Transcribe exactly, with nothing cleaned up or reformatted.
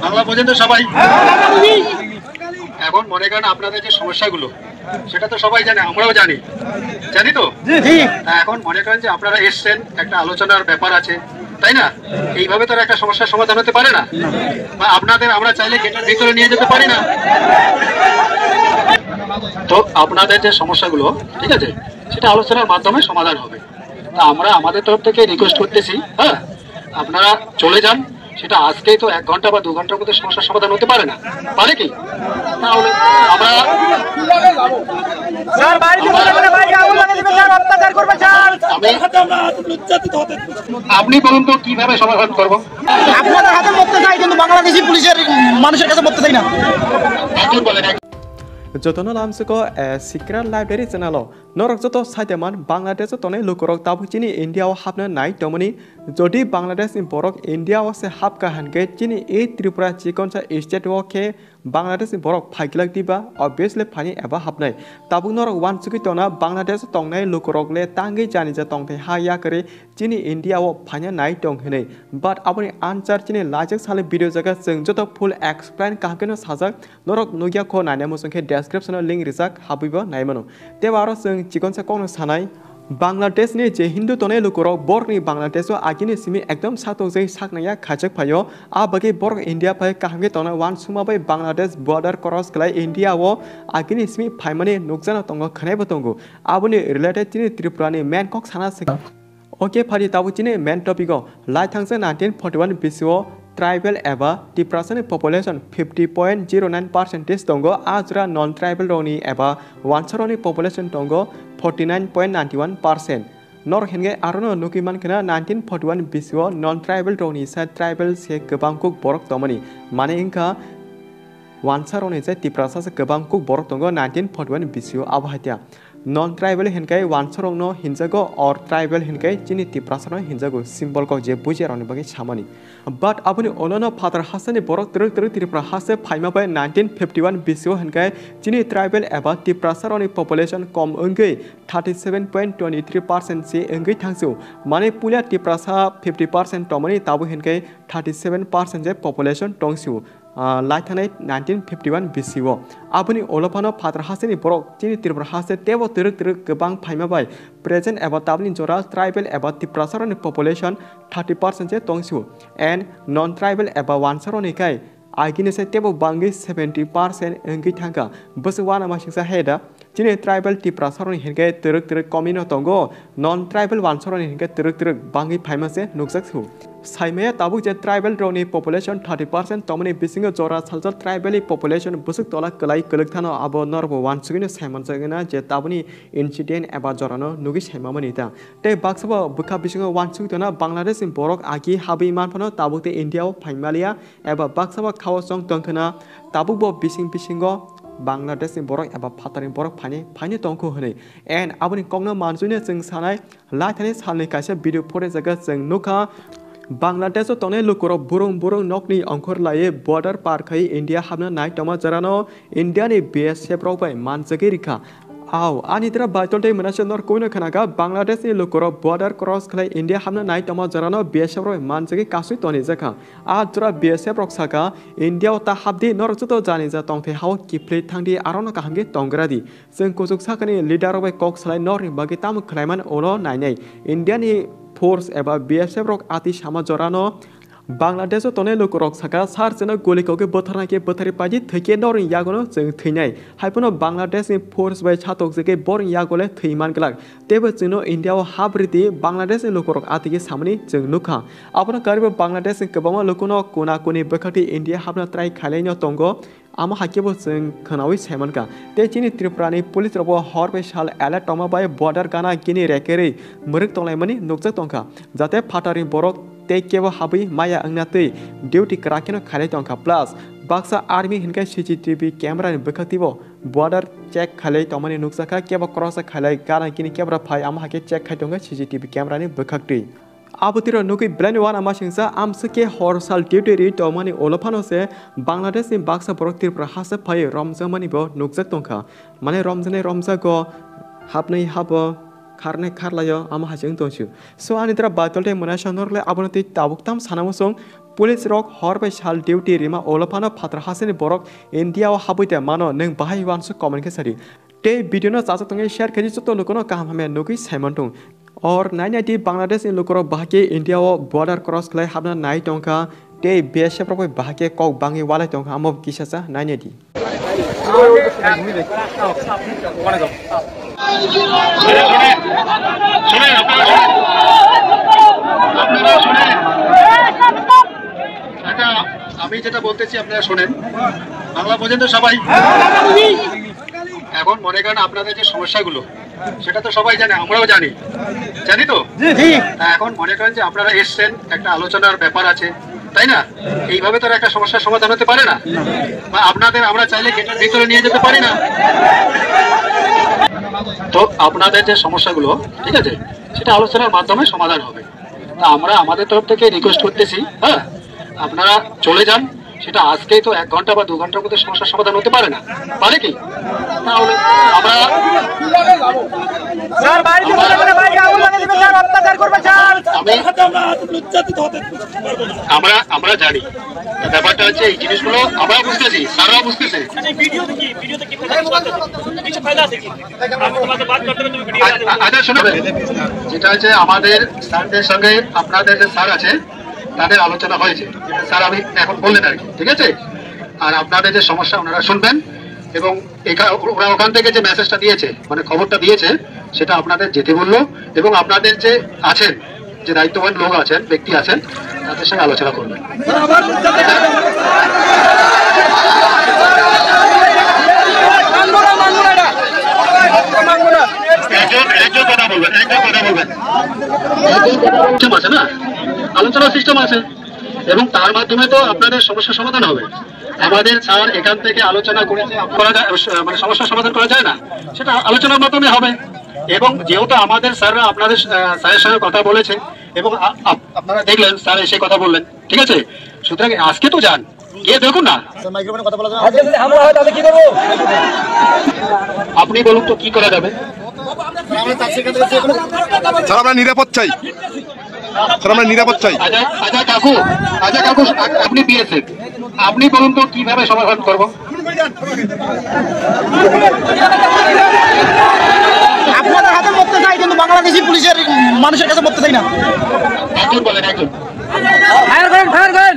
বাংলা বোঝেন তো সবাই? এখন মনে করেন আপনাদের যে সমস্যাগুলো, সেটা তো সবাই জানে, আমরাও জানি, জানি তো। তা এখন মনে করেন যে আপনারা এসছেন, একটা আলোচনার ব্যাপার আছে, তাই না? এইভাবে তো আর একটা সমস্যার সমাধান হতে পারে না। বা আপনাদের আমরা চাইলে গেটের ভিতরে নিয়ে যেতে পারি না। তো আপনাদের যে সমস্যাগুলো, ঠিক আছে, সেটা আলোচনার মাধ্যমে সমাধান হবে। তা আমরা আমাদের তরফ থেকে রিকোয়েস্ট করতেছি, হ্যাঁ, আপনারা চলে যান। সেটা আজকেই তো এক ঘন্টা বা দু ঘন্টার মধ্যে সমস্যার সমাধান হতে পারে না, পারে কি? তাহলে আমরা স্যার, বাড়িতে বসে করে ভাইকে আগুন লাগিয়ে দিবে স্যার, অত্যাচার করবে স্যার। আমি আপনি বলুন তো কিভাবে সমাধান করব? আপনাদের হাতে মরতে চাই, কিন্তু বাংলাদেশি পুলিশের মানুষের কাছে মরতে চাই না। একজন বলেন, এক- Jotono lamsiko, eh, Sikra Library channel o. Norok joto saidaman Bangladesh o tongnai lukurok tabuk chini India o hapna nai tongmani. Jodi Bangladesh ni borok India o se hapka hinkhe chini e Tripura chikonsa state o khe Bangladesh ni borok phaiglak diba, obviously phaini eba hapnai. Tabuk norok uansugui tongna Bangladesh o tongnai lukurok le tangwi janija tongthai ha yakarwi chini India o phaina nai tong hinwi. But aboni answer chini lajak sale video jaga chwng joto full explain kaham kheno sajak. Norok nukya kho naina muchung khe description o link rijak, habwibo nai mano. Tei aro chwng chikonsa kokno sanai. Bangladesh ni je Hindu tongnai lukurok borokni Bangladesh o agini simi ekdom satokjai saknaya khachak phaio. A bagwi borok India phai kaham khe tongna uansukma bai Bangladesh border cross khlai India o agini simi phaimani nukjano tongo, khwnaibo tongo. Aboni related chini Tripura ni main kok sana se. Oke, phari tabuk chini main topic o. Lai thangsa nineteen forty one bisi o tribal eba Tiprasa ni population fifty point zero nine percentage tongo, a jora non tribal rokni eba wansa rokni population tongo forty nine point nine one percent. Norok hinkhe arono nukwi mankha na nineteen forty one bisi o non tribal rokni sa tribal se kwbang kuk borok tongmani. Mane wngkha wansa rokni je Tiprasa se kwbang kuk borok tongo nineteen forty one bisi o, abo hai tia. Non tribal hinkhe wansa rokno hinjago, or tribal hinkhe chini Tiprasa rokno hinjago, simple kok je bujiya rokni bagwi samani. But aboni olono phatar hasteni borok twrwk twrwk Tripura haste phaima bai nineteen fifty one bisi o hinkhe chini tribal eba Tiprasa rokni population kom wngwi thirty seven point twenty three percent se wngwi thangsio. Mane puila Tiprasa fifty percent tongmani, tabuk hinkhe thirty seven percent je population tongsio. Ah, lai thanai nineteen fifty one bisi o. Aboni ulo phano phatar hasteni borok chini Tripura haste tebo twrwk twrwk kwbang phaima bai present eba tabukni jora tribal eba Tiprasa rokni population thirty percent se tongsio, and non tribal eba wansa rokni khai agini se tebo bangwi seventy percent wngwi thangkha. Bwswk uanamasingcha hai da. Chini tribal Tiprasa rokni hinkhe twrwk twrwk komino tongo, non tribal wansa rokni hinkhe twrwk twrwk bangwi phaima se nukjak su. Saimaya tabuk je tribal rokni population thirty percent tongmani bisingo jora salsa tribal ni population bwswk tola kwlai kwlwk thano, abo norbo uansugwino saimanjak wngna je tabukni incident eba jorano nugwi saimamani ta. Tei baksa bo bwkha bisingo uansugwi tongna Bangladesh ni borok agi habwi manphano tabuk tei India o phaimaliya, eba baksa bo khao chong tongkhwna tabuk bo bising bisingo Bangladesh ni borok eba phatar ni borok phaini, phaini tongkho hwnwi. And aboni kokno manjwino chwng sanai, lai thani salni kaisa video phore jaga chwng nukha, Bangladesh o tongnai lukurok burung burung nokni ongkhor laiwi border par khai India hapna nai tongma jorano India ni B S F rok bai manjagwi rikha. Au, ani dra Baitul tei mwnase nor kuino khnaga Bangladesh ni lukurok border cross khlai India hapna nai tongma jorano B S F rok manjagwi kasui toni jakha. A jora B S F rok saka, India o ta hapdi, norok joto jani ja tongthai hao kiphilwi thangdi, arono kaham khe tonggra di. Chwng kuchuk sakani leader rok bai kok salai norni bagwi tamo khlaimani ulo nainai. India ni force eba B S F rok ati sama jorano Bangladesh o tongnai lukurok saka, sar chwngno guli kokgwi bwtharna khe bwtharwi paidi, thwikhe norni yagono chwng thwinai. Haiphano Bangladesh ni force bai satokjagwi borni yago le thwi man glak. Teibo chwngno India o hap ridi, Bangladesh ni lukurok atigi samani chwng nukha. Abono karwibo Bangladesh ni kwbangma lukuno kuna kuni bwkhaktwi India hapna try khailaino tongo. Amo hai khe bo chwng khwnaui sai mankha. Tei chini Tripura ni police rok bo hor bai sal alert tongma bai border gana gini rekerwi mwrwk tonglaimani nukjak tongkha, jate phatar ni borok tei kebo habwi maya wngna twi duty kwrak kheno khailai tongkha. Plus baksa army hinkhe C C T V camera ni bwkhaktwi bo border check khailai tongmani nukjakha, kebo cross khailai gana gini kebra phai, amo hai khe check khai tongkha C C T V camera ni bwkhaktwi. Abo tiro nugwi belai ni uanamasingcha, amswk khe hor sal duty ri tongmani ulo phano se Bangladesh ni baksa borok Tripura haste phaiwi romjakmani bo nukjak tongkha. Mane romjaknai romjago, hapnwi habo, Kharnai kharlaio, amo hai se wng tongsu. So, ani dra Baitol tei Mwnaisa norok le abono tei tabuk tam sana muchung. Police rok hor bai sal duty rima olo phano phatar hasini borok India o habwi de mano, nwng bahai uansuk comment khe sadi. Tei video no chajak tongwi share khaidi joto lukuno kaham hamya nugwi saimon tong. Or nai nai di Bangladesh ni lukurok bahai khe India o border cross khlai habna nai tongkha. Tei B S F rok bai bahai khe kok bangwi walai tongkha, amo kisa cha nai nai di. আপনারা শুনেন। আচ্ছা, আমি যেটা বলতেছি আপনারা শোনেন। বাংলা বোঝেন তো সবাই? এখন মনে করেন আপনাদের যে সমস্যাগুলো, সেটা তো সবাই জানে, আমরাও জানি, জানি তো? তা এখন মনে করেন যে আপনারা এসছেন, একটা আলোচনার ব্যাপার আছে, তাই না? এইভাবে তো আর একটা সমস্যার সমাধান হতে পারে না। বা আপনাদের আমরা চাইলে গেটের ভিতরে নিয়ে যেতে পারি না। তো আপনাদের যে সমস্যাগুলো, ঠিক আছে, সেটা আলোচনার মাধ্যমে সমাধান হবে। তা আমরা আমাদের তরফ থেকে রিকোয়েস্ট করতেছি, হ্যাঁ, আপনারা চলে যান। সেটা আজকেই তো এক ঘন্টা বা দু ঘন্টার মধ্যে সমস্যার সমাধান হতে পারে না, পারে কি? তাহলে আমরা স্যার, বাইরে যেতে দেবে না, বাইরে আগুন লাগিয়ে দেবে স্যার, অত্যাচার করবে স্যার। আমি আমরা আমরা জানি, ব্যাপারটা হচ্ছে এই জিনিসগুলো আমরা বুঝতেছি, স্যাররা বুঝতেছে। আচ্ছা, এই ভিডিও দেখি, ভিডিও দেখি, কিছু ফায়দা আছে কি? আপনি তোমাকে বাদ করতে হবে, তুমি ভিডিও আ-, আ-, আচ্ছা, শোনো, যেটা হচ্ছে আমাদের স্যারদের সঙ্গে আপনাদের যে স্যার আছে, তাদের আলোচনা হয়েছে, স্যার আমি এখন বললেন আর কি, ঠিক আছে? আর আপনাদের যে সমস্যা ওনারা শুনবেন এবং এখা-, ওরা ওখান থেকে যে মেসেজটা দিয়েছে, মানে খবরটা দিয়েছে, সেটা আপনাদের যেতে বললো এবং আপনাদের যে আছেন, যে দায়িত্ববান লোক আছেন, ব্যক্তি আছেন, তাদের সঙ্গে আলোচনা করবেন। একজন, একজন কথা বলবেন, একজন কথা বলবেন। সিস্টেম আছে না, আলোচনার সিস্টেম আছে এবং তার মাধ্যমে তো আপনাদের সমস্যার সমাধান হবে। আমাদের স্যার এখান থেকে আলোচনা করেছে, করা যায়, মানে সমস্যার সমাধান করা যায় না, সেটা আলোচনার মাধ্যমে হবে। এবং যেহেতু আমাদের স্যাররা আপনাদের, আহ, স্যারের সঙ্গে কথা বলেছে এবং আ-, আপ-, আপনারা দেখলেন স্যার এসে কথা বললেন, ঠিক আছে? সুতরাং আজকে তো যান, গিয়ে দেখুন না। আজকে যদি হামলা হয় তাহলে কি করবো? আপনি বলুন তো কি করা যাবে? স্যার, আমরা নিরাপদ চাই। স্যার, আমরা নিরাপদ চাই। আচ্ছা, আচ্ছা কাকু, আচ্ছা কাকু, আপ-, আপনি বিএসএফ, আপনি বলুন তো কিভাবে সমাধান করব? আপনাদের হাতে মরতে চাই, কিন্তু বাংলাদেশি পুলিশের মানুষের কাছে মরতে চাই না। একজন বলেন, একজন। ফায়ার করেন, ফায়ার করেন।